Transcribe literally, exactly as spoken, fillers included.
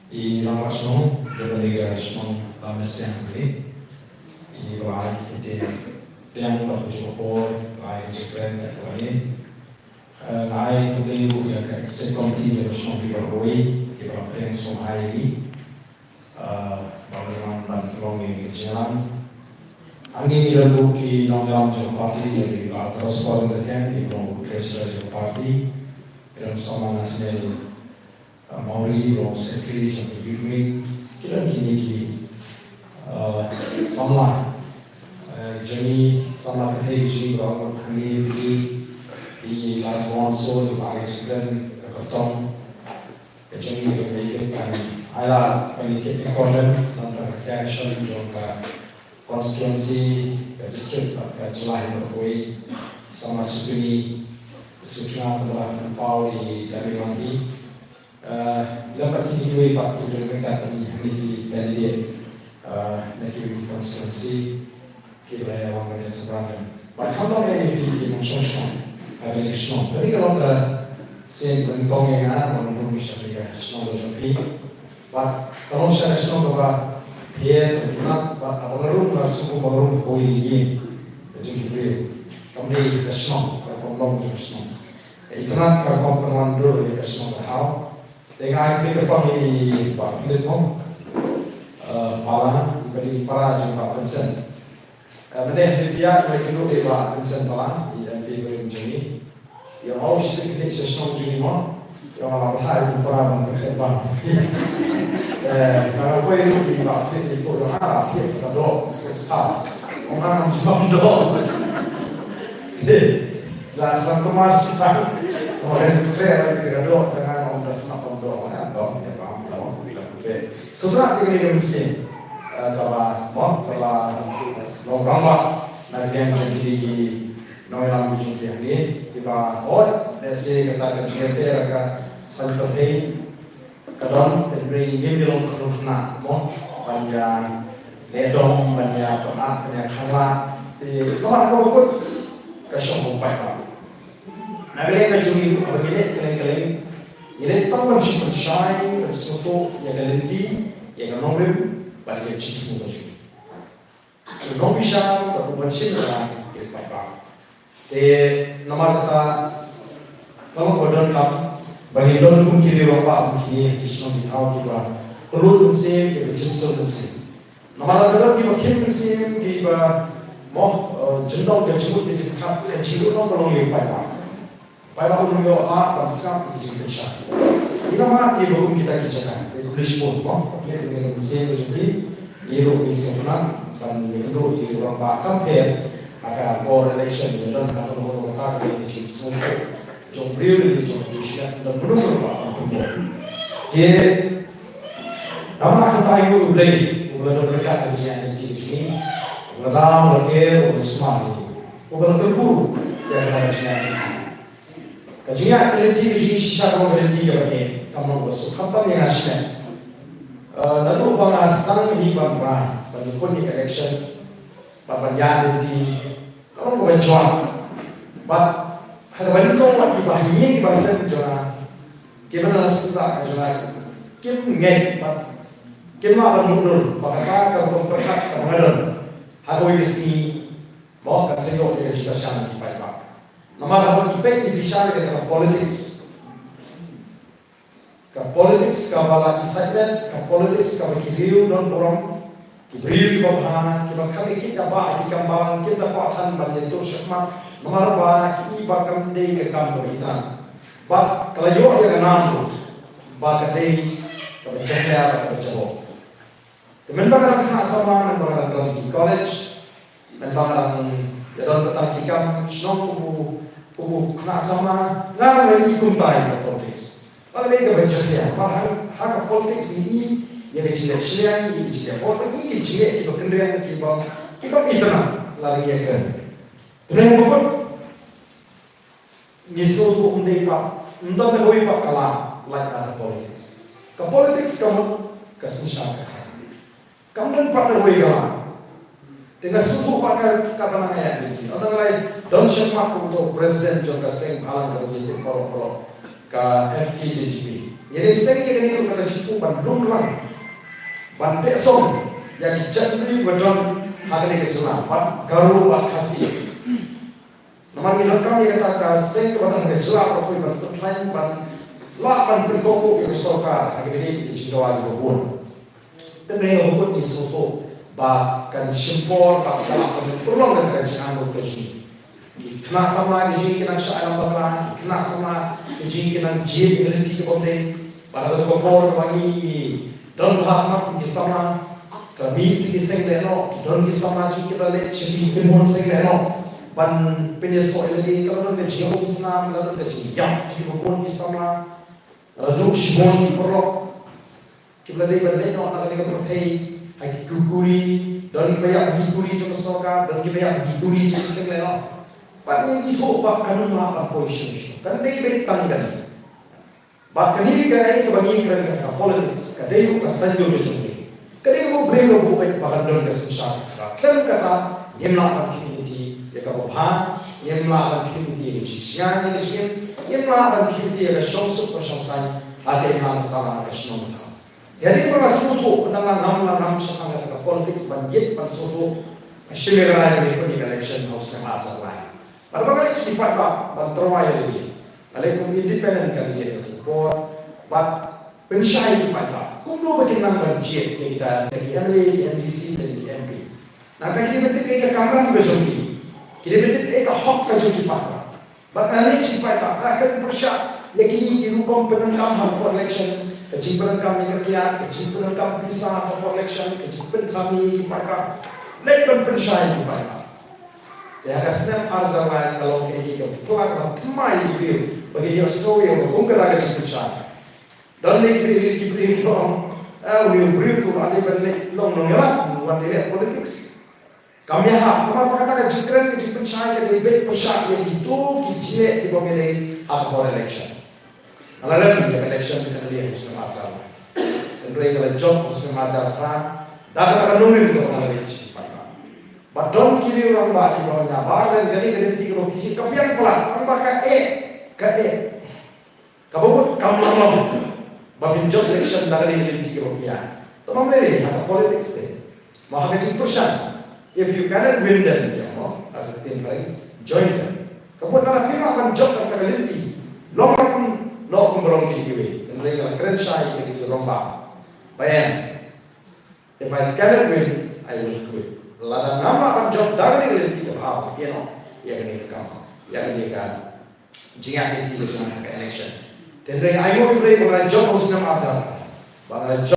I rangbah shnong jong kane ka shnong Lamnasiang kane, i ba ai ki ktien pdiang bad ka jingkyrpad, ba ai ka jingkren ïa kane. Eh, nga ai khublei ruh ïa ka executive committee jong ka shnong, kiba rwai, kiba la pdiang sngewbha ïa ngi. Eh, ba ngin wan ban long ïa ka jingïalang. Hangne ngi don ruh ki nongïalam jong ka party, ïa ki ba correspondent, ki ba long treasurer jong ka party, ki don samla national, uh, Mawri, long secretary jong ka youth wing, ki don kine ki, uh, samla, uh, jong ngi, samla kynthei jong ngi, ba long hangne, ki, ki la sngewsih, ki ba ai jingkren, ka kyrtong ka jong ngi, ka jong ngi, ka jong ngi. Ai la, ka jong ngi, ka jong ngi, ka jong ngi, ka jong ngi, ka constituency, ka district, ka jylla hi baroh kawei, samla Sutnga, Sutnga, ka ba la pynpaw ïa ka dei wan hi. Eh, lem bad kine kiwei pat ki dei ryngkat bad ngi ha kine ki candidate, eh, na kiwei ki constituency, kiba la ïa wan ban ïa sdang. Bad kham long ïa ki, ki nongshong shnong ha kane ka shnong. Kane ka long ka sien ba nyngkong ïa nga ban rung sha kane ka shnong ka jong phi. Bad ka long sha ka shnong kaba pher, kaba itynnad, bad haba nga rung nga sngewthuh ba nga rung kawei ïa ka jong ki briew. Kam dei ka shnong, ka rukom long jong ka shnong. Ka itynnad, ka rukom pynwandur ïa ka shnong ka thaw. Te nga ai khublei kyrpang ïa i Bah Philip Hong, eh, Bala, i ba dei i para jong i Bah Vincent. Eh, mynne ha India, nga ïakynduh ïa i Bah Vincent Bala, i M P ba rim jong ngi. Ïa nga u shim ïa ka shnong jong ngi mo. Ïa nga la bthah ïa i para ban pynkhih bang. Eh, nga la poi ruh ïa i Bah Philip, ïa i Bah Philip, ïa ka doh, sngewthuh. Ong nga ngam sngewthuh doh. Te, la sngewthuh kumne shisha. Ong nga sngewthuh ïa ka doh, te nga ong da sngewthuh doh, nga ong doh, ïa bang, doh, ïa bang. Sngewthuh ïa kane ka mynsiem, eh, kaba, mo, kaba long rangbah na ka liang jong kine ki nongïalam jong ngi hangne, kiba hooid, lehse kata ka jingïateh ka saiñ pyrthei ka don, hynrei ngim ïalong khynnah, mo, ban ïa leh dong, ban ïa pyndap, ban ïa khanglad. Te namar kaba kut, ka shong ha u paidbah. Na ka liang ka jong ngi ruh, haba ngi leit kylleng kylleng, ngi leit tang ban shu pynshai, ban sngewthuh ïa ka lynti, ïa ka nongrim, bad ïa ka jingthmu ka jong ngi. U nongbishar bad u ban shim bynta ïa u paidbah. Te namar kata, ka long ba donkam ba ngin don kum ki riew rangbah, kum kine ki shnong ki thaw kiba kylluid mynsiem, kiba jynsur mynsiem. Namar lada don kiba khim mynsiem, kiba, mo, eh, jyndong ka jingmut ka jingpyrkhat, ka jingmut ka long ïa u paidbah. Paidbah un ïoh ban sngap ïa ka jingpynshai. Ngi la mad ïa kiba kum kita ki jaka, ïa ka police force, mo, ka police, ïa ka mynsiem ka jong ki, ngi ruh ngi sngewtynnat ban ïakynduh ïa u rangbah, kam pher ha ka por election, ïa don ha ka por ka jingsngewthuh jong briew ne jong ka jingshaniah, don mano mano ba kan pynbor. Te namar kata ngi ai nguh ïa U Blei uba la don ryngkat ha ka jingïaid lynti ka jong ngi, uba la daw, uba la ker, uba la sumar ïa ngi, uba la kyrkhu ïa kata ka jingïaid lynti. Ka jingïaid lynti ka jong ngi shisha ka long ka lynti kaba eh, kam long kaba suk, khamtam ïa nga shimet. Eh, naduh ba nga sdang hi ban rai ban ïakhun ïa ka election, ban, ban ïaid lynti, ka long kaba jwat. Bad ha kaba nyngkong bad kiba ha ïing kiba ha sem jong nga, kiba na la shisha ka jong nga, kim ngeit bad kim lah ban mutdur ba kata ka rukom pyrkhat kaba nga don ha kawei ka sngi, mo, kan sa ïoh ïa ka jingkyrshan na ki paidbah. Namar haba ngi peit ngi bishar ïa ka politics, ka politics kaba la excitement, ka politics kaba ki riew don burom, ki briew kiba bha, kiba kham ïa kit ïa bah ha ki kambang, kim da kwah than ban ïatur shakhmat namar ba ki i ba kam dei ka kam kaba itynnad. Bad ka la ïoh ïa ka nam ruh ba ka dei kaba jakhlia bad kaba jaboh. Te mynba nga dang khynnah samla, mynba nga dang don ha ki college, mynba nga dang ïadon bynta ha ki kam shnong, u, u khynnah samla, nga dang ïohi kumta ïa ka politics. Bad ka dei kaba jakhlia, bad ha, ha ka politics ngi i ïa ka jingleh shiliang, ïa ka jingleh bor, ngi i ïa ka jingleh kiba kynriang, kiba, kiba itynnad, lada ngi ïakren. Te ngi bakut ngi sngewthuh ym dei pat, ym don kawei pat ka lad lait na ka politics. Ka politics ka mut ka synshar ka kha. Kam don pat kawei ka lad. Te nga sngewthuh pat ka, ka ba nga ïaid lynti. Ynda nga la don shakhmat kum uto u president jong ka seng bhalang kaba ngi tip paralok paralok. ka F K J G P. Ngi dei seng ïa kane ruh ka jingpynbna ban lum lang, ban teh song ïa ki jaitbynriew ba don ha kane ka jylla, bad Garo bad Khasi. Namar ngi donkam ïa kata ka seng kaba don ha ka jylla, kaba poi ban pynkhlaiñ, ban lah ban pynkob ïa ka sorkar ha kine ki jingdawa kiba bun. Te ngi ïa ka bun ngi sngewthuh ba kan shim por ba ka lah ban pynlong kata ka jingangnud ka jong ngi. Ki khynnah samla ki jong ngi ki nang shah ïalam bakla, ki khynnah samla ki jong ngi ki nang jied ïa ka lynti kaba bymdei. Bad ha kata ka por ba ngi don bha ha khmat ki samla, ka mih sha ki seng lehnoh, ki don ki samla jong ngi kiba leit sha ki khynhun seng lehnoh ban pynïasoh ïa lade, ka la don ka jingïaumsnam, ka la don ka jingïap jong kiba bun ki samla. Ka la don shibun ki paralok kiba la dei ban leit noh na kane ka pyrthei ha ki kurim, don kiba ïap ha ki kurim jong ka sorkar, don kiba ïap ha ki kurim jong ki seng lehnoh. Bad ngi ithuh ba kan ym lah ban poi shuh shuh. Kan dei beit tang kane. Bad kane kaei kaba ngi kren kata ka politics, ka dei ruh ka saiñdur ka jong ngi. Ka dei kaba briew ruh beit ba kan don ka synshar. Khlem kata ngim lah ban khmih lynti ïa kaba bha, ngim lah ban khmih lynti ïa ka jingsngew, ïa ka jingim, ngim lah ban khmih lynti ïa ka shongsuk ka shongsaiñ ha ka imlang ka sahlang, ha ka shnong ka thaw. Ïa dei ba nga sngewthuh, khnang ba ngam, ngam, ngam shah tang kata ka politics ban ïit ban sngewthuh. Nga shim ïa ka rai ban ïakhun ïa ka election ha u snem arhajar lai. Bad ba nga leit sha ki paidbah ban tyrwa ïa lade, nga leit kum independent candidate ha kane ka por, bad pynshai ïa ki paidbah kumno ba kin nang ban jied ïa kita, kita ki M L A, ki M D C, ki M P. Nangta ki dei ban tip ïa ka kamram ka jong ki, ki dei ban tip ïa ka hok ka jong ki paidbah. Bad nga leit sha ki paidbah, nga kren pyrshah ïa kine ki rukom pyndonkam ha ka por election, ka jingpyndonkam ïa ka kiad, ka jingpyndonkam pisa ha ka por election, ka jingpynthame ïa ki paidbah. Leit ban pynshai ïa ki paidbah. Te ha ka snem arhajar lai ka long kaei kaei kaba phylla kaba thymmai ïa ki briew ba kin ïohsngew ïa ka kum kata ka jingpynshai. Don ne ki briew, ki briew kiba ong, ah, une u briew tu la dei ban leit long nongïalam, ym dei ban leh politics. Kam ïahap, namar ba kata ka jingkren, ka jingpynshai ka dei beit pyrshah ïa kito ki jingeh kiba ym ïadei ha ka por election. Nga la rem ïa ka election ka dei ha u snem arhajar lai. Hynrei nga la jop ha u snem arhajar phra da kata ka nongrim kaba nga la leit sha ki paidbah. Bad don ki riew rangbah kiba ong, ïa ba ren kane ka lynti kaba phi jied ka biang palat, tang ba ka eh, ka eh. Kaba mut kam long long ba phin jop election da kane ka lynti kaba phi ïa. Te ma lei ha ka politics te, ma ha ka jingpyrshang, if you cannot win them, you know, ha ka ktien phareng, join them. Ka mut lada phim lah ban jop da kata ka lynti, long ruh noh kumba long kine kiwei. Hynrei nga la kren shai ïa kine ki rangbah ba ïa, if I cannot win, I will quit. Lada ngam lah ban jop da kane ka lynti kaba hap, ïa noh ïa kane ka kam, ïa kane ka jingïaid lynti ka jong nga ha ka election. Te hynrei nga ainguh hynrei ba nga la jop ha u snem arhajar, ba nga la jop